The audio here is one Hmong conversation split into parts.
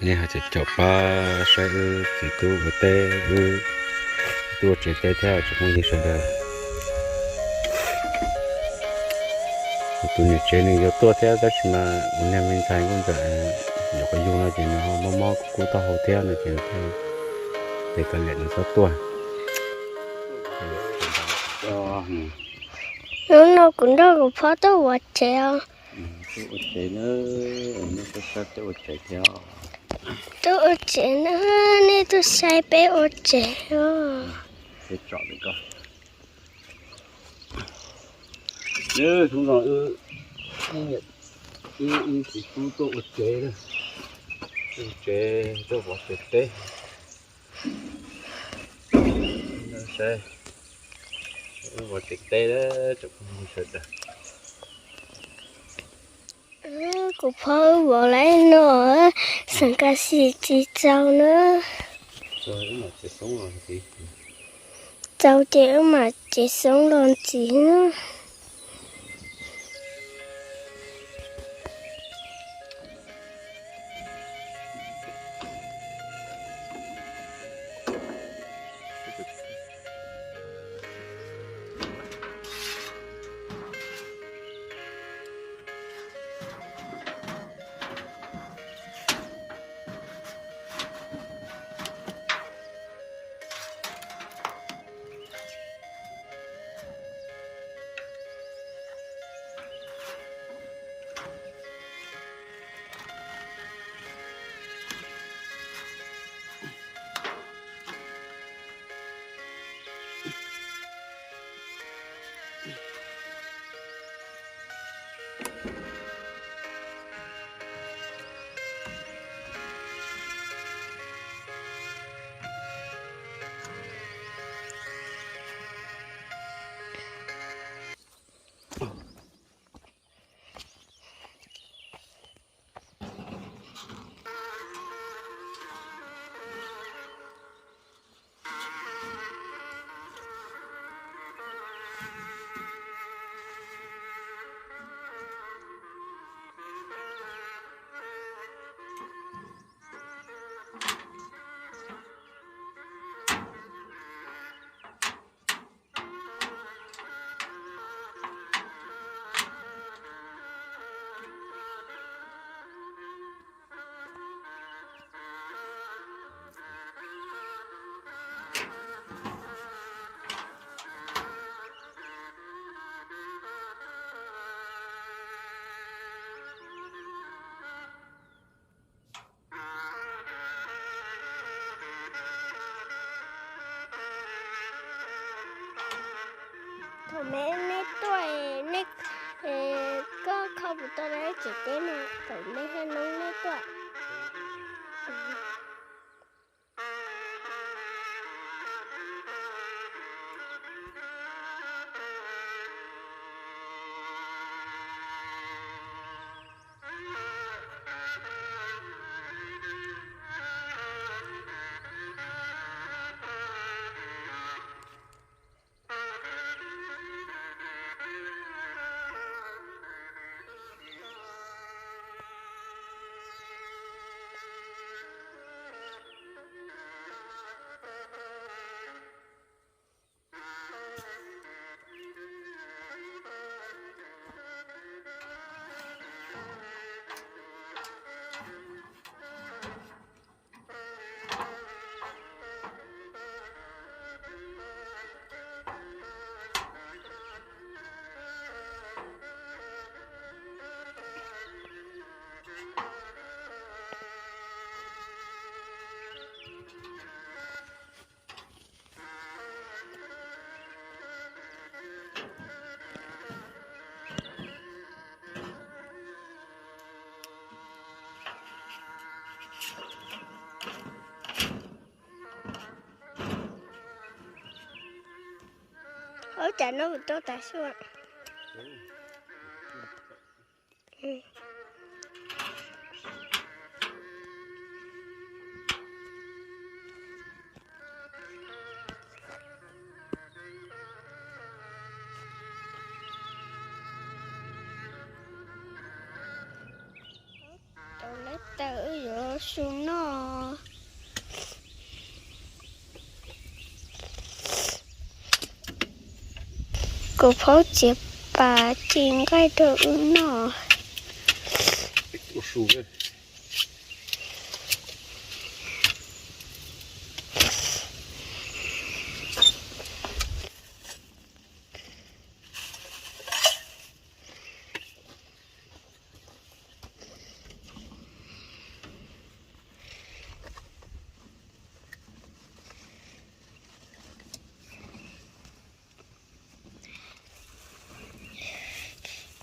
Nej ho caum caum pab saib wb txiv tub ua teb, wb tuaj ua tsev teb thiab tsoom phooj ywg sawv daws. Tus niam tsev nws yuav tuaj thiab tab sis mas ua niag me ntxhais nkauj ntxawm yuav qhov yug no ces nws ho mob mob kub kub taub hau thiab no ces nws thiaj pes koj liam nws txhob tuaj. Hnub no kuv nrog kuv phob tuaj ua tsev os. Tuaj ua tsev na, nej tuaj saib peb ua tsev thiab. Tuaj ua tsev na, nej tuaj saib peb ua tsev os. Peb tsom li ko. Hnub no wb, wb txiv tub tuaj ua tsev, ua tsev tuaj vov tsev teb. Saib, wb vov tsev teb tsoom phooj ywg sawv daws. Kuv phob wb vov lawm no, xeem kas xim tsis txaus na. Txaus ces wb mam cev xoob los ntxiv na. Thaum me nej tuaj, koj kho puas tau lawv tsev teb no thaum me haj noob nej tuaj? Ua cas no kuv tuaj tas xwb. Tau lab taw wb yuav Su noj. Kuv phaub txiav pas ci nqaij rau wb noj.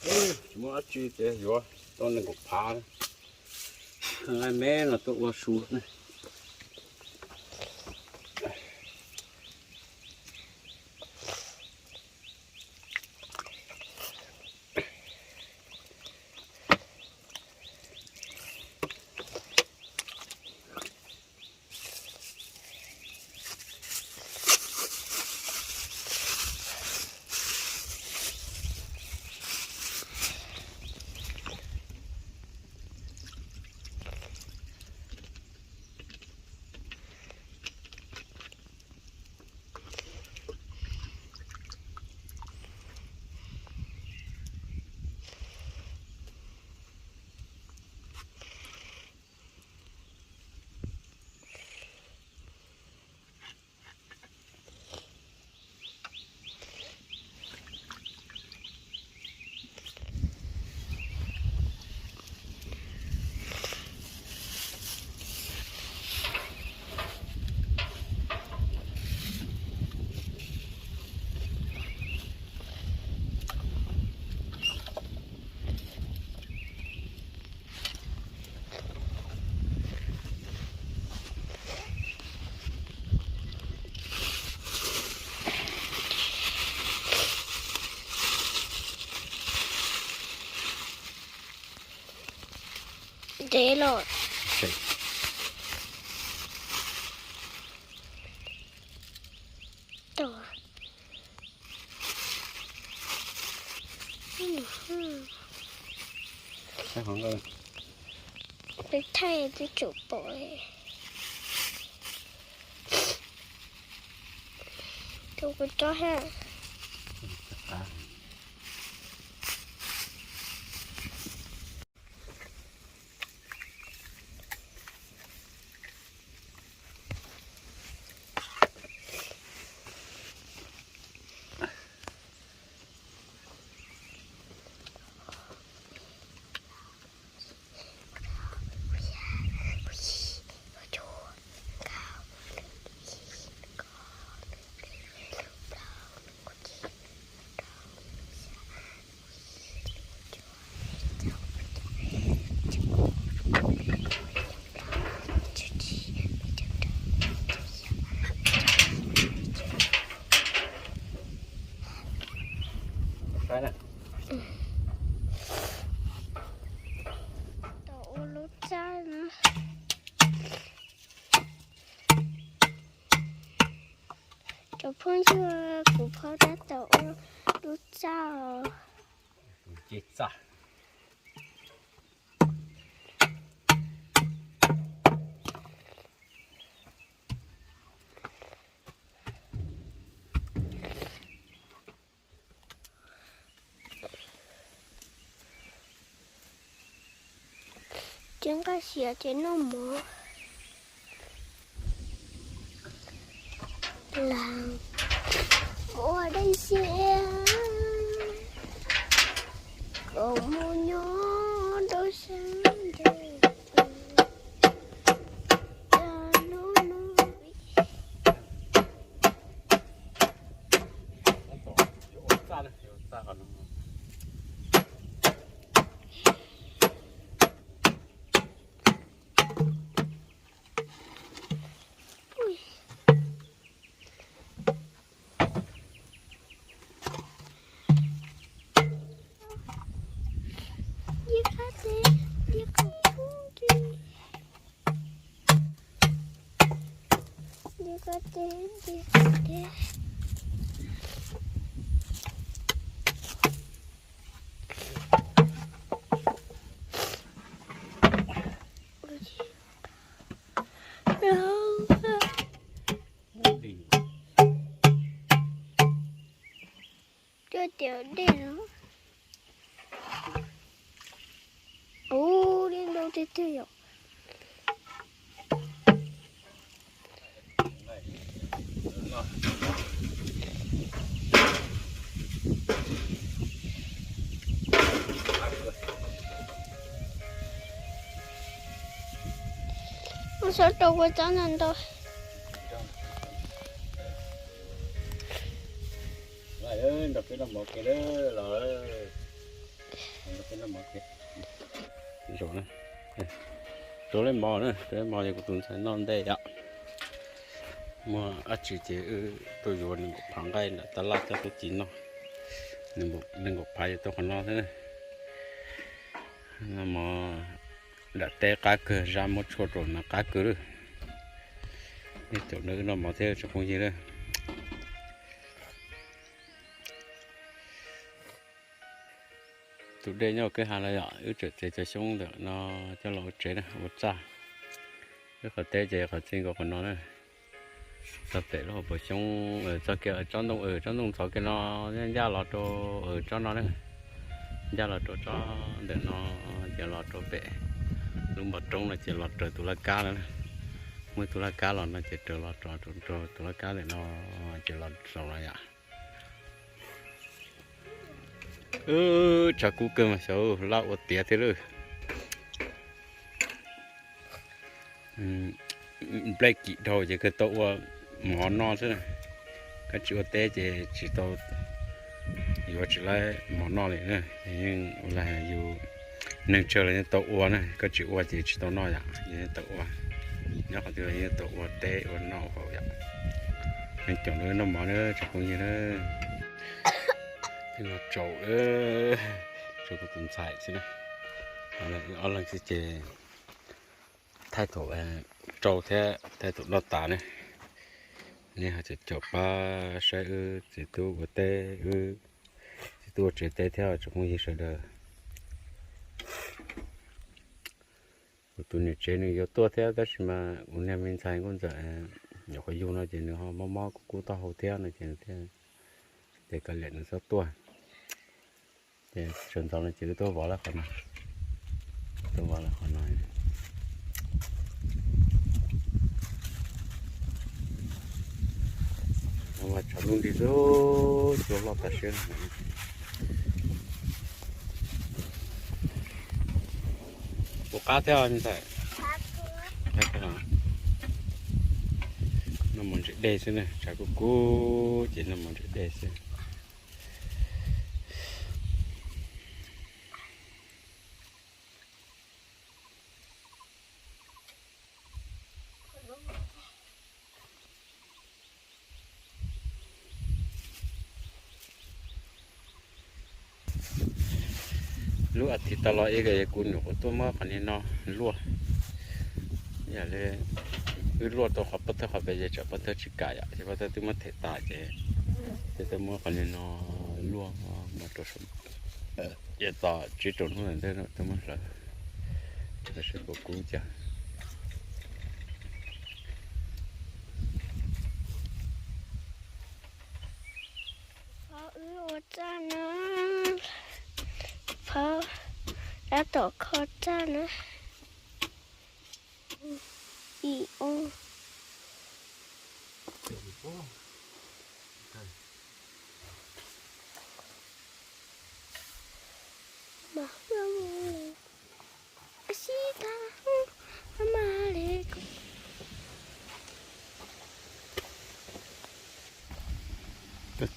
Tsis muaj dab tsi ces yuav tau nees nkaum phav, nqaij me los tuaj ua su ne. Ntev los. Thaij twb tsum pom. Tus kuv tso ha. Tau ua lub txaj na. Cov phooj ywg, kuv phaub tab tom ua lub txaj os. Kuv ces txaj. Ces nqaij siav ces noj mov. Ua dej siab kom mus nyob rau sab ntuj. Nce qab teb, nce qab pub nce. Nce qab teb, nce qab teb. Cua tias dej los. Ub, dej ntau tiag tiag yom. Mus xav rau kua txob ntau ntau. Nrog peb noj mov ke los, nrog peb noj mov ke. Rau lej mov na, rau lej mov ces kuv tus ntxhais noj ntej yom. Muaj dab tsi ces wb tuaj yuav nees nkaum phav nqaij nram tab laj coj tuaj ci noj. Nees nkaum phav ces tau qhov no xwb na. Noj mov nram teb qab kawg, zaj muab tshuaj rau mas qab kawg lawm. Nej caum nrog wb noj mov thiab tsoom phooj ywg na. Tus dej nyob kwj ha los yom, wb tseem txiav cov xyoob ntawm no coj los ua tsev na, ua txaj. Wb qhov teb ces qhov txij nkaus qhov no na. Txog pem lub hauv paus xyoob, txog kiag tsob ntoo, tsob ntoo ntxhov kiag no, ncaj los rau tsob no na. Ncaj los rau tsob ntawm no, ces los rau pem lub npoo roob no ces los raws tus laj kab no na. Muaj tus laj kab los no ces raws los rau tus laj kab ntawm no, ces los saum no yom. Tshav kub kawg mas xyov laj ua tiav thiab lawm. Nplej kim dhau ces kawg tau ua mov noj xwb na. Koj tsis ua teb ces tsis tau, yuav tsis laib mov noj li na. Yeej ua li yus neeg tsawg los yeej tau ua na, koj tsis ua ces tsis tau noj yom, yeej tau ua. Nyob qhov twg los yeej tau ua teb ua noj haus yom. Yeej caum nrog noj mov na tsoom phooj ywg na. Peb no tsaus, tsaus kuv tus ntxhais xwb na. Ob leeg xwb ces thaij thaum rau thiab thaij thaum noj tas ne. Nej ho caum caum pab saib wb txiv tub ua teb, wb txiv tub ua tsev teb thiab tsoom phooj ywg sawv daws. Kuv tus niam tsev nws yuav tuaj thiab tab sis mas kuv niag me ntxhais Nkauj Ntxawm nyuam qhuav yug no ces nws ho mob mob kub kub taub hau thiab no ces nws thiaj, ces kav liam nws txhob tuaj. Ces sawv ntxov no ces wb tuaj vov lawm qhov no, tuaj vov lawm qhov no. Mas tshav ntuj nti xwb, cua loj tas siab. Ua qab thiab ntxhais. Noj mov ntse dej xwb na, tshav kub kub ces noj mov ntse dej xwb. Lub as thiv tas los ib yam li kuv nyuam qhuav tuaj muab qhov niag no luaj. Yam li wb luaj tau qhov pob tawb qhov pem ces tsam pob tawb tsis kam yom, ces pob tawb twb muab them tas ces, ces twb muab qhov niag no luaj no rau saum. Ces tos tsib rau hnub ntawd twb muab hlawv, tab sis kuv kub cas. Phauj wb ua txaj na, phauj tab tom kho txaj na. Ib ub.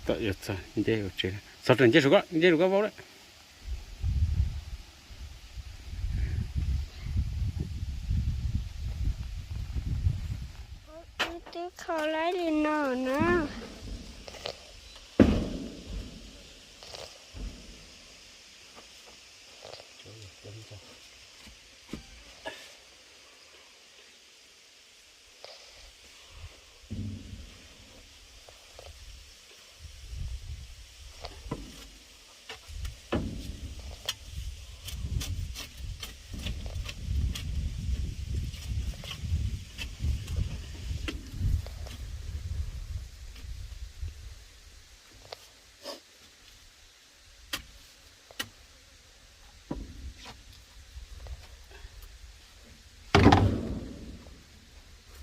Txog nce, txog rau nce, nce rau koj vau lawm. Twb kho laib li no na.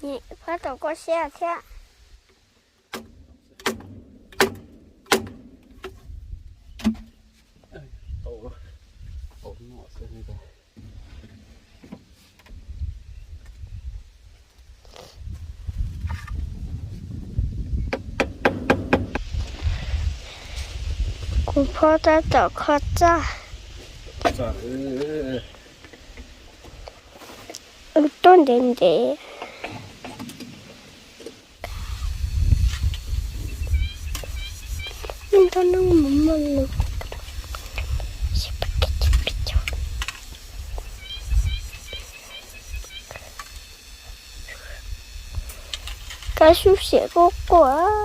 Phab tom koj siab thiab. Kuv phob tab tom kho txaj. Wb tuaj ntev ntev. Ntau no mus muaj lus. Kab sub siam quaj quaj.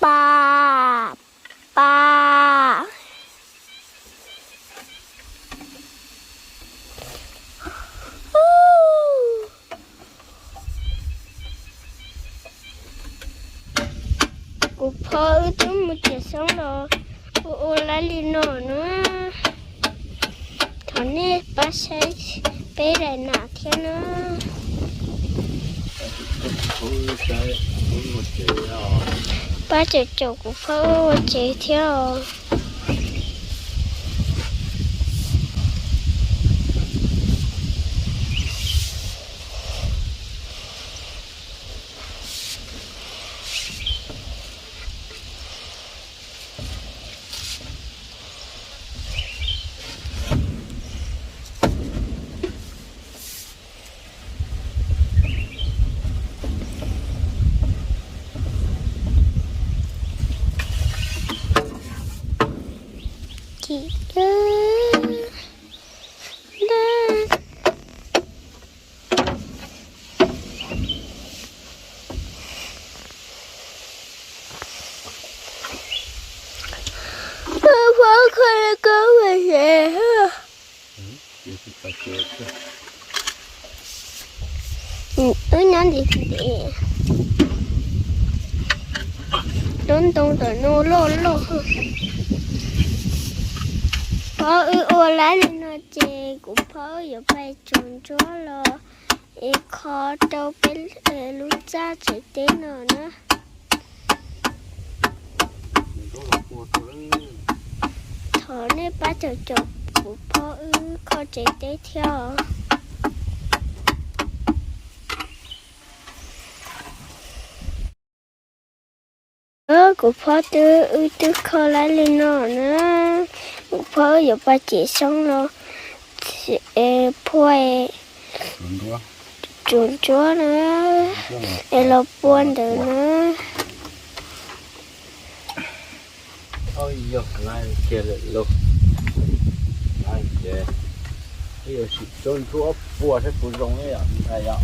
Pa, pa. Kuv phob wb twb mus txiav xyoob los ua ua lawv li no na. Thov nej pab saib peb daim nam thiab na. Pab caum caum kuv phob wb ua tsev thiab os. Phob kho koj ua tsev. Wb nyob ntev ntev. Lub ntoo tom no loj loj. Phob wb ua lawv li no ces kuv phob wb yuav pais tsuag ntsuab los es kho rau peb lub txaj tsev teb no na. Thov nej pab caum caum kuv phob wb kho tsev teb thiab os. Kuv phob twb, wb twb kho lawv li no na. Kuv phob wb yuav pais txiav xyoob los phua tsuag ntsuab na, es los pua ntawd na. Yog lawv cia lawm lauj, ces yuav sim tsuag ntsuab pua saib puas zoo yom, ntxhais yom.